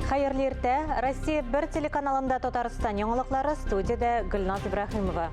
Хәерле иртә! Россия бер телеканалында Татарстан яңалыклары студиядә Гөлназ Ибраһимова.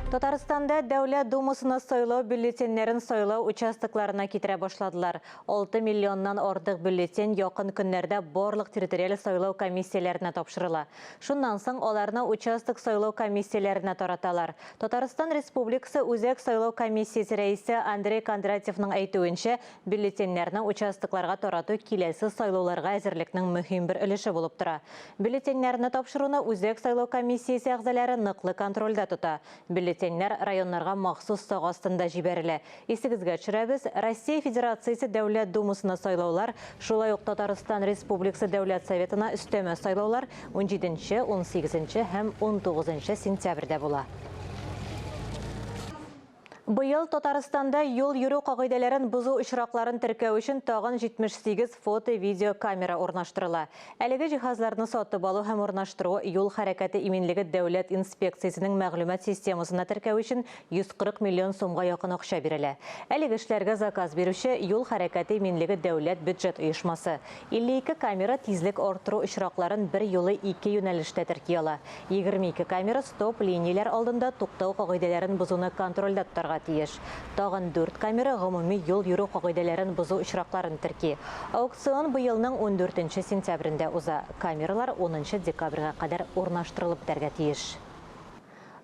Татарстанда Дәүләт Думасына сайлау бюллетеньнәрен сайлау участокларына китерә башладылар. 6 миллионнан артык бюллетень якын көннәрдә барлык территориаль сайлау комиссияләренә тапшырыла. Шуннан соң аларны участок сайлау комиссияләренә тараталар. Татарстан Республикасы Үзәк сайлау комиссиясе рәисе Андрей Кондратьевның әйтүенчә, бюллетеньнәрне участокларга тарату киләсе сайлауларга әзерлекнең мөһим бер өлеше булып тора. Бюллетеньнәрне тапшыруны Үзәк сайлау комиссиясе әгъзалары ныклы контрольдә тота. Бюллетеньнәр районнарга махсус сак астында җибәрелә. Исегезгә төшерәбез, Россия Федерациясе Дәүләт Думасына сайлаулар, шулай ук Татарстан Республикасы Дәүләт Советына өстәмә сайлаулар унҗиденче, унсигезенче һәм унтугызынчы сентябрьдә була. Быел Татарстанда юл йөрү кагыйдәләрен бозу очракларын теркәү өчен тагын 78 фото-видеокамера урнаштырыла. Әлеге җиһазларны сатып алу һәм урнаштыру Юл хәрәкәте иминлеге дәүләт инспекциясенең мәгълүмат системасына теркәү өчен 140 миллион сумга якын акча бирелә. Әлеге эшләргә заказ бирүче, Юл хәрәкәте иминлеге дәүләт бюджет оешмасы. 52 камера тизлек арттыру очракларын берьюлы ике юнәлештә терки ала. 22 камера стоп-линияләр алдында туктау кагыйдәләрен бозуны контрольдә тотарга тиеш. Тагын дүрт камера гомуми юл йөрү кагыйдәләрен бозу очракларын терки. Аукцион быелның ундүртенче сентябрендә уза. Камералар унынчы декабрьгә кадәр урнаштырылып бетәргә тиеш.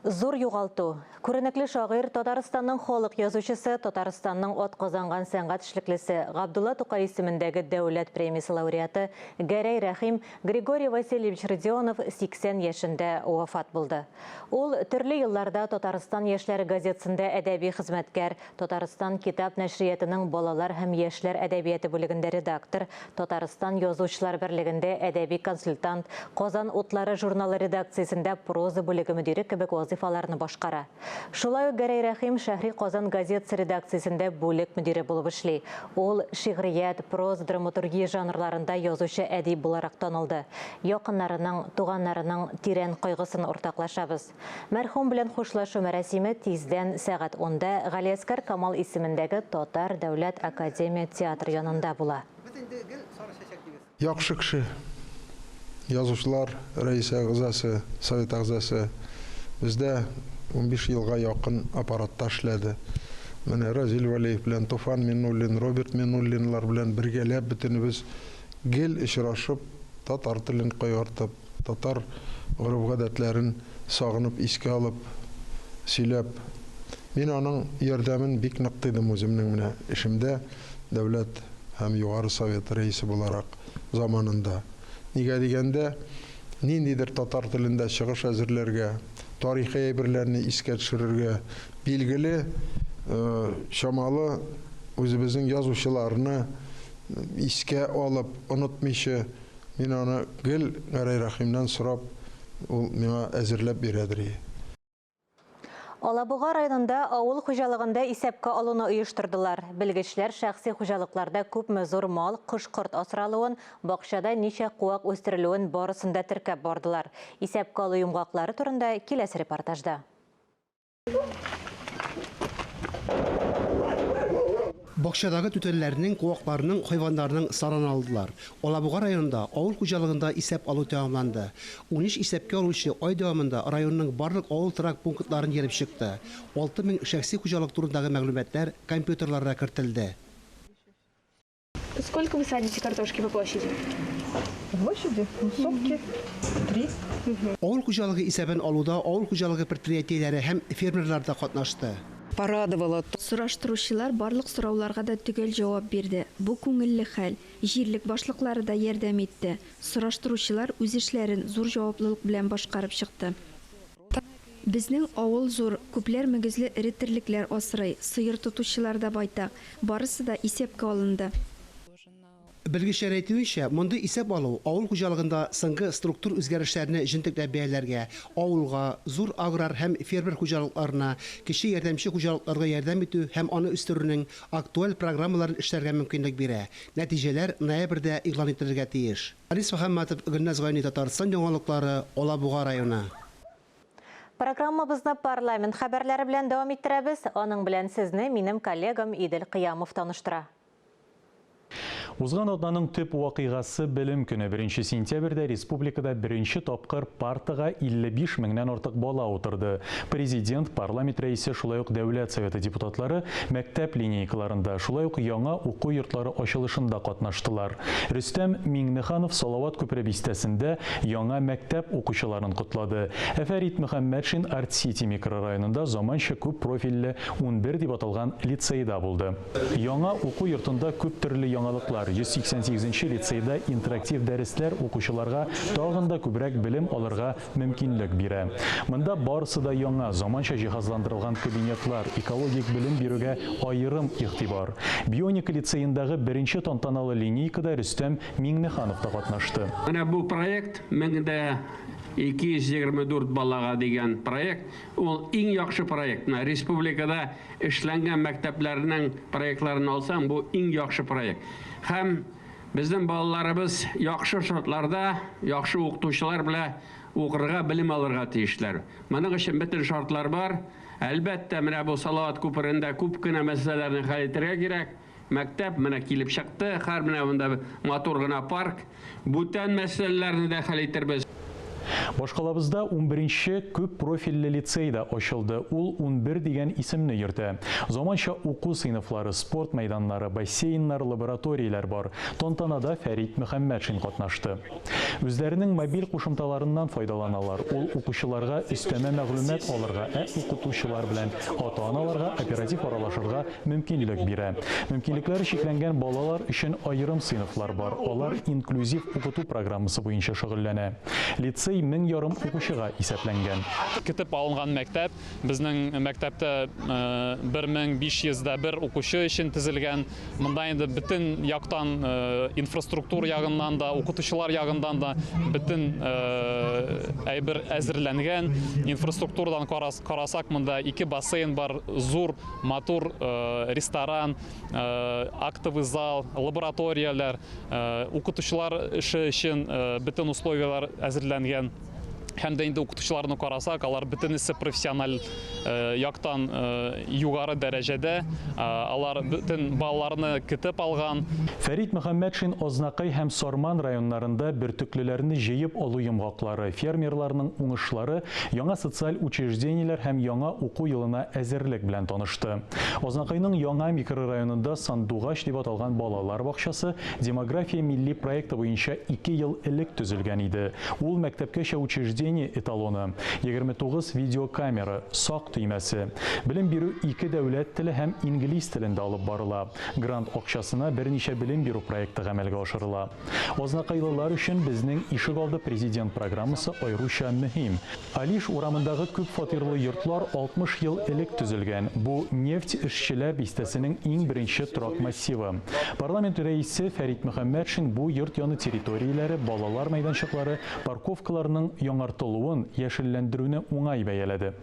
Зур югалту. Күренекле шагыйрь, Татарстанның халык язучысы, Татарстанның атказанган сәнгать эшлеклесе, Габдулла Тукай исемендәге дәүләт премиясе лауреаты Гәрәй Рәхим Григорий Васильевич Родионов 80 яшендә вафат булды. Ул төрле елларда Татарстан яшьләре газетасында әдәби хезмәткәр, Татарстан китап нәшриятының балалар һәм яшьләр әдәбияты бүлегендә редактор, Татарстан Язучылар берлегендә әдәби консультант, Казан утлары журналы редакциясендә проза бүлеге мөдире кебек вазыйфаларны башкара. Шулай ук Гәрәй Рәхим Шәһри Казан газетасы редакциясендә бүлек мөдире булып эшли. Ул шигърият, проза, драматургия жанрларында язучы әдип буларак танылды. Якыннарының, туганнарының тирән кайгысын уртаклашабыз. Мәрхүм белән хушлашу мәрасиме тиздән сәгать унда Галиәсгар Камал исемендәге Татар дәүләт академия театры янында була. Без инде гел сары чәчәк дибез. Яхшы кеше. Язучылар рәисе әгъзасы, совет әгъзасы. Бездә 15 елга якын аппаратта эшләде. Менә Разил Вәлиев белән, Туфан Миннуллин, Роберт Миннуллинлар белән бергәләп бөтенебез гел очрашып, татар телен кайгыртып, Татар гореф-гадәтләрен сагынып искә алып, сөйләп. Мин аның ярдәмен бик нык тойдым үземнең менә эшемдә, Дәүләт һәм Югары Советы рәисе буларак заманында. Нигә дигәндә, ниндидер татар телендә чыгыш әзерләргә, тарихи әйберләрне искә төшерергә, билгеле, чамалы үзебезнең язучыларны искә алып, онытмыйча, Мин аны гел Гәрәй Рәхимнән сорап, ул миңа әзерләп бирәдер и. Алабуга районында авыл хуҗалыгында исәпкә алуны оештырдылар. Белгечләр шәхси хуҗалыкларда күпме зур мал, кош-корт асралуын, бакчада ничә куак үстерелүен барысын да теркәп бардылар. Исәпкә алу йомгаклары турында киләсе репортажда. Бакчадагы түтәлләрнең, куакларның, хайваннарның сарын алдылар. Алабуга районында авыл хуҗалыгында исәп алу тәмамланды. 13 исәпкә алучы ай дәвамында районның барлык авыл торак пунктларын йөреп чыкты. 6000 шәхси хуҗалык турындагы мәгълүматлар компьютерларга кертелде. Сколько вы садите картошки по площади? По площади? Ну, сотки три. Авыл хуҗалыгы исәбен алуда авыл хуҗалыгы предприятиеләре һәм фермерлар да катнашты. Порадовало. Сораштыручылар барлык сорауларга да төгәл җавап бирде. Бу күңелле хәл. Җирлек башлыклары да ярдәм итте. Сораштыручылар үз эшләрен зур җаваплылык белән башкарып чыкты. Безнең авыл зур, күпләр мөгезле эре терлекләр асрый, сыер тотучылар да байтак. Барысы да исәпкә алынды. Белгечләр әйтүенчә, мондый исәп алу авыл хуҗалыгында соңгы структур үзгәрешләрне җентекләп бәяләргә, авылга, зур аграр һәм фермер хуҗалыкларына, кече ярдәмче хуҗалыкларга ярдәм итү һәм аны үстерүнең актуаль программаларын эшләргә мөмкинлек бирә. Нәтиҗәләр ноябрьдә игълан ителергә тиеш. Харис Мөхәммәтов, Гөлназ Гайни, Татарстан яңалыклары, Алабуга районы. Программабызны парламент хәбәрләре белән дәвам иттерәбез. Аның белән сезне минем коллегам Идел Кыямов таныштыра. Узган атнаның төп вакыйгасы Белем көне. 1 сентябрьдә республикада беренче тапкыр партага 55 меңнән артык бала утырды. Президент, парламент рәисе, шулай ук Дәүләт Советы депутатлары мәктәп линейкаларында, шулай ук яңа уку йортлары ачылышында катнаштылар. Рөстәм Миңнеханов Салават күпере бистәсендә яңа мәктәп укучыларын котлады. Ә Фәрит Мөхәммәтшин Арт-Сити микрорайонында заманча күп профильле 11 дип аталган лицейда булды. Яңа уку йортында күп төрле яңалыклар. 188 нче лицейда интерактив дәресләр укучыларга тагын да күбрәк белем алырга мөмкинлек бирә. Монда барысы да яңа, заманча җиһазландырылган кабинетлар, экологик белем бирүгә аерым игътибар. Бионика лицеендагы беренче тантаналы линейкада Рөстәм Миңнеханов та катнашты. Менә бу проект 1224 балага дигән проект, ул иң яхшы проект. Менә республикада эшләнгән мәктәпләрнең проектларын алсаң, бу иң яхшы проект. Һәм безнең балаларыбыз яхшы шартларда, яхшы укытучылар белән укырга, белем алырга тиешләр. Моның өчен бөтен шартлар бар. Әлбәттә, менә бу Салават күперендә күп кенә мәсьәләләрне хәл итәргә кирәк. Мәктәп менә килеп чыкты, һәр менә монда матур гына парк. Бүтән мәсьәләләрне дә хәл итербез. Башкалабызда 11нче күп профильле лицей да ачылды. Ул 11 дигән исемне йөртә. Заманча уку сыйныфлары, спорт мәйданнары, бассейннар, лабораторияләр бар. Тантанада Фәрит Мөхәммәтшин катнашты. Үзләренең мобиль кушымталарыннан файдаланалар. Ул укучыларга өстәмә мәгълүмат алырга, ә укытучылар белән ата-аналарга оператив аралашырга мөмкинлек бирә. Мөмкинлекләре чикләнгән балалар өчен аерым сыйныфлар бар. Алар инклюзив укыту программасы буенча шөгыльләнә. Лицей 1500 укучыга исәпләнгән. Көтеп алынган мәктәп, безнең мәктәптә 1501 укучы өчен төзелгән. Монда инде бөтен яктан, инфраструктура ягыннан да, укытучылар ягыннан да бөтен әйбер әзерләнгән. Инфраструктурадан карасак, монда 2 бассейн бар, зур, матур ресторан, актовый зал, лабораторияләр, укытучылар эше өчен бөтен условияләр әзерләнгән. Һәм дә инде укытучыларны карасак, алар бөтенесе профессиональ яктан югары дәрәҗәдә, алар бөтен балаларны көтеп алган. Фәрит Мөхәммәтшин Азнакай һәм Сарман районнарында бөртеклеләрне җыеп алу йомгаклары, фермерларның уңышлары, яңа социаль учреждениеләр һәм яңа уку елына әзерлек белән танышты. Азнакайның яңа микрорайонында Сандугач дип аталган балалар бакчасы демография милли проекты буенча 2 ел элек төзелгән иде. Ул мәктәпкәчә учреждение эталоны, 29 видеокамера, сак төймәсе. Белем бирү 2 дәүләт теле һәм инглиз телендә алып барыла. Грант акчасына берничә белем бирү проекты гамәлгә ашырыла. Азнакайлылар өчен безнең ишегалды президент программасы аеруча мөһим. Алиш урамындагы күп фатирлы йортлар 60 ел элек төзелгән. Бу нефть эшчеләр бистәсенең иң беренче торак массивы. Парламент рәисе Фәрит Мөхәммәтшин бу йорт яны территорияләре, балалар мәйданчыклары, парковкаларның яңартылуын, яшелләндерүне уңай бәяләде.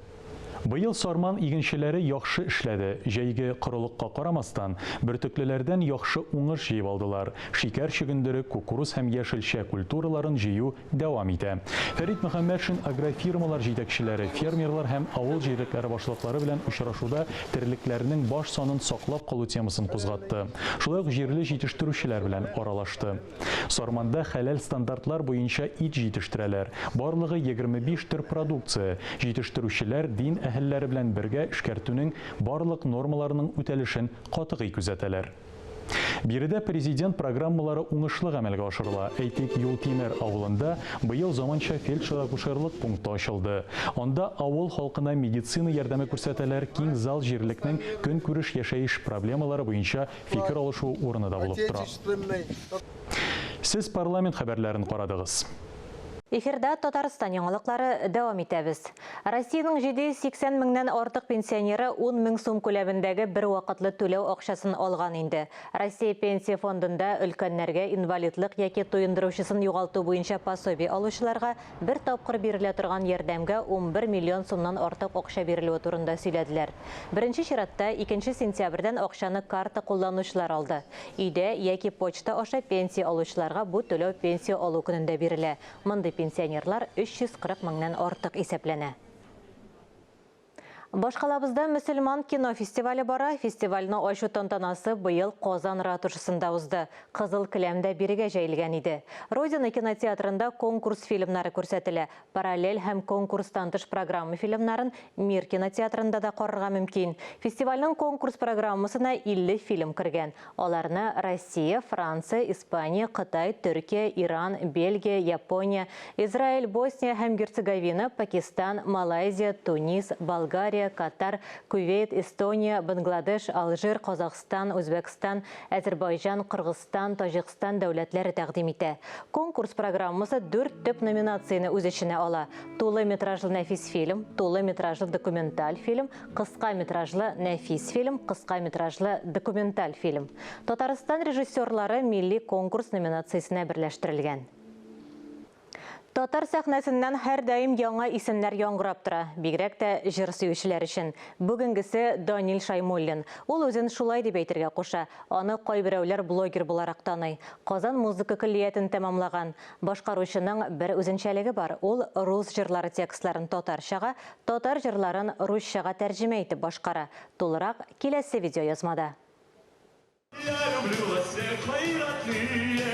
Быел Сарман игенчеләре яхшы эшләде. Җәйге корылыкка карамастан, бөртеклеләрдән яхшы уңыш җыеп алдылар. Шикәр чөгендере, кукуруз һәм яшелчә культураларын җыю дәвам итә. Фәрит Мөхәммәтшин агрофирмалар җитәкчеләре, фермерлар һәм авыл җирлекләре башлыклары белән очрашуда терлекләрнең баш санын саклап калу темасын кузгатты. Шулай ук җирле җитештерүчеләр белән аралашты. Сарманда хәләл стандартлар буенча ит җитештерәләр. Барлыгы 25 төр продукция. Җитештерүчеләр дин әһелләре белән бергә эшкәртүнең барлык нормаларының үтәлешен катгый күзәтәләр. Биредә президент программалары уңышлы гамәлгә ашырыла. Әйтик, Юлтимер авылында быел заманча фельдшер-акушерлык пункты ачылды. Анда авыл халкына медицина ярдәме күрсәтәләр, киң зал җирлекнең көнкүреш яшәеш проблемалары буенча фикер алышу урыны да булып тора. Сез парламент хәбәрләрен карадыгыз. Эфирда Татарстан яңалыклары дәвам итәбез. Россиянең 780 меңнән артык пенсионеры 10 мең сум күләмендәге бер вакытлы түләү акчасын алган инде. Россия пенсия фондында өлкәннәргә инвалидлык яки туендыручысын югалту буенча пособие алучыларга бер тапкыр бирелә торган ярдәмгә 11 миллион сумнан артык акча бирелүе турында сөйләделәр. Беренче чиратта 2 сентябрьдән акчаны карта кулланучылар алды. Өйдә яки почта аша пенсия алучыларга бу түләү пенсия алу көнендә бирелә. Мондый пенсионерлар 340 меңнән артык исәпләнә. Башкалабызда мөселман кино фестивале бара. Фестивальне ачу тантанасы быел Казан ратушасында узды. Кызыл келәм дә бирегә җәелгән иде. Родина кинотеатрында конкурс фильмнары күрсәтелә. Параллель һәм конкурстан тыш программа фильмнарын Мир кинотеатрында да карарга мөмкин. Фестивальнең конкурс программасына 50 фильм кергән. Аларны Россия, Франция, Испания, Кытай, Төркия, Иран, Бельгия, Япония, Израиль, Босния һәм Герцеговина, Пакистан, Малайзия, Тунис, Болгария, Катар, Кувейт, Эстония, Бангладеш, Алжир, Казахстан, Үзбәкстан, Әзербайҗан, Кыргызстан, Таҗикстан дәүләтләре тәкъдим итә. Конкурс программасы дүрт төп номинацияне үз эченә ала, тулы метражлы нәфис фильм, тулы метражлы документаль фильм, Кыска метражлы нәфис фильм, кыска метражлы документаль фильм. Татарстан режиссерлары милли конкурс номинациясенә берләштерелгән. Татар сәхнәсеннән һәрдаим яңа исемнәр яңгырап тора, бигрәк тә җыр сөючеләр өчен. Бүгенгесе Данил Шаймуллин. Ул үзен шулай дип әйтергә куша. Аны кайберәүләр блогер буларак таный. Казан музыка көллиятен тәмамлаган. Башкаручының бер үзенчәлеге бар, ул рус җырлары текстларын татарчага, Татар җырларын русчага тәрҗемә итеп башкара. Тулырак киләсе видеоязмада. Я люблю вас всех, мои родные.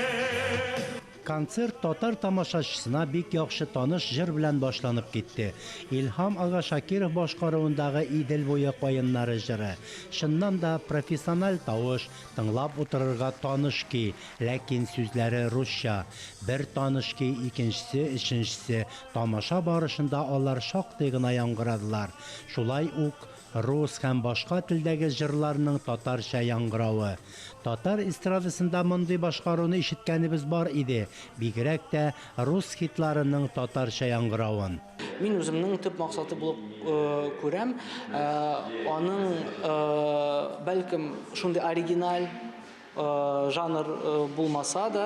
Концерт татар тамашачысына бик яхшы таныш җыр белән башланып китте. Илһам ага Шакиров башкаруындагы Идел буе каеннары җыры. Чыннан да, профессиональ тавыш, тыңлап утырырга таныш көй, ләкин сүзләре русча. Бер таныш көй, икенчесе, өченчесе, Тамаша барышында алар шактый гына яңгырадылар. Шулай ук рус һәм башка телдәге җырларның татарча яңгыравы. Татар эстрадасында мондый башкаруны ишеткәнебез бар иде, бигрәк тә рус хитларының татарча яңгыравын. Мин үземнең төп максаты булып күрәм, аның, бәлкем, шундый оригиналь жанр булмаса да,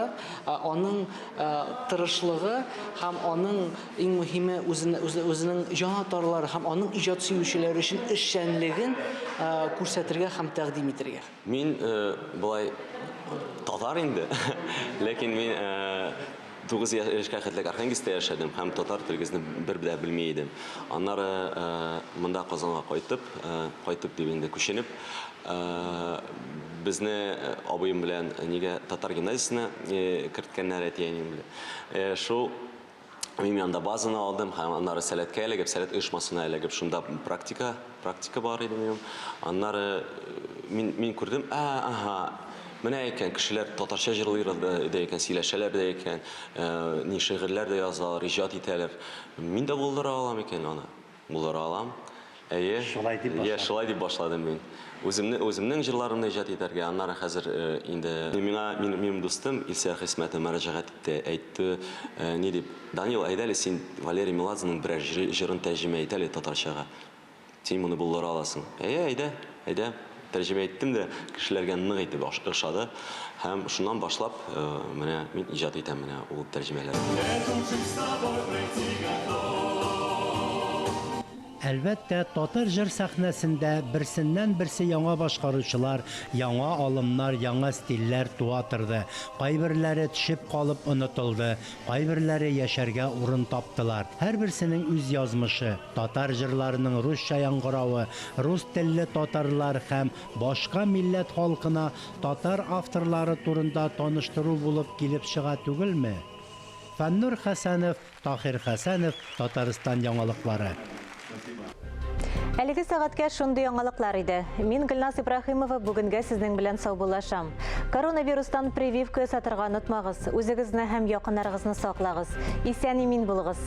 аның тырышлыгы һәм аның иң мөһиме үзенең җанатарлары һәм аның иҗат сөючеләре өчен эшчәнлеген күрсәтергә һәм тәкъдим итергә. Мин болай татар инде, ләкин мин 9 яшькә хәтлек Архангельскта яшәдем һәм татар телегезне бер дә белми идем. Аннары монда Казанга кайтып, кайтып дип инде күченеп, безне абыем белән нигә татар гимназиясенә керткәннәр әти-әнием белән. Шул мин анда базаны алдым һәм аннары Сәләткә эләгеп, Сәләт оешмасына эләгеп, шунда практика, практика бар иде минем. Аннары мин, мин күрдем, ә, ага, Менә икән, кешеләр татарча җырлыйлар да икән, сөйләшәләр дә икән, ни шигырьләр дә язалар, иҗат итәләр. Мин дә булдыра алам икән аны. Булдыра алам. Әйе. Шулай дип башладың. Шулай дип башладым мин. Үземне, үземнең җырларымны иҗат итәргә, аннары хәзер инде миңа минем дустым Илсөяр Хисмәтова мөрәҗәгать итте, әйтте, ни дип, Данил, әйдә әле син Валерий Меладзеның берәр җырын тәрҗемә ит әле татарчага. Син моны булдыра аласың. Әйе, әйдә, әйдә. Тәрҗемә иттем дә, кешеләргә нык итеп ошады. Һәм шуннан башлап, менә мин иҗат итәм менә ул тәрҗемәләрне. Әлбәттә, татар җыр сәхнәсендә берсеннән-берсе яңа башкаручылар, яңа алымнар, яңа стильләр туа торды. Кайберләре төшеп калып онытылды, кайберләре яшәргә урын таптылар. Һәрберсенең үз язмышы. Татар җырларының русча яңгыравы, рус телле татарлар һәм башка милләт халкына татар авторлары турында таныштыру булып килеп чыга түгелме? Фәннур Хәсәнов, Таһир Хәсәнов, Татарстан яңалыклары. Әлеге сәгатькә шундый яңалыклар иде. Мин Гөлназ Ибраһимова бүгенгә сезнең белән саубуллашам. Коронавирустан прививка ясатырга онытмагыз. Үзегезне һәм якыннарыгызны саклагыз. Исән-имин булыгыз.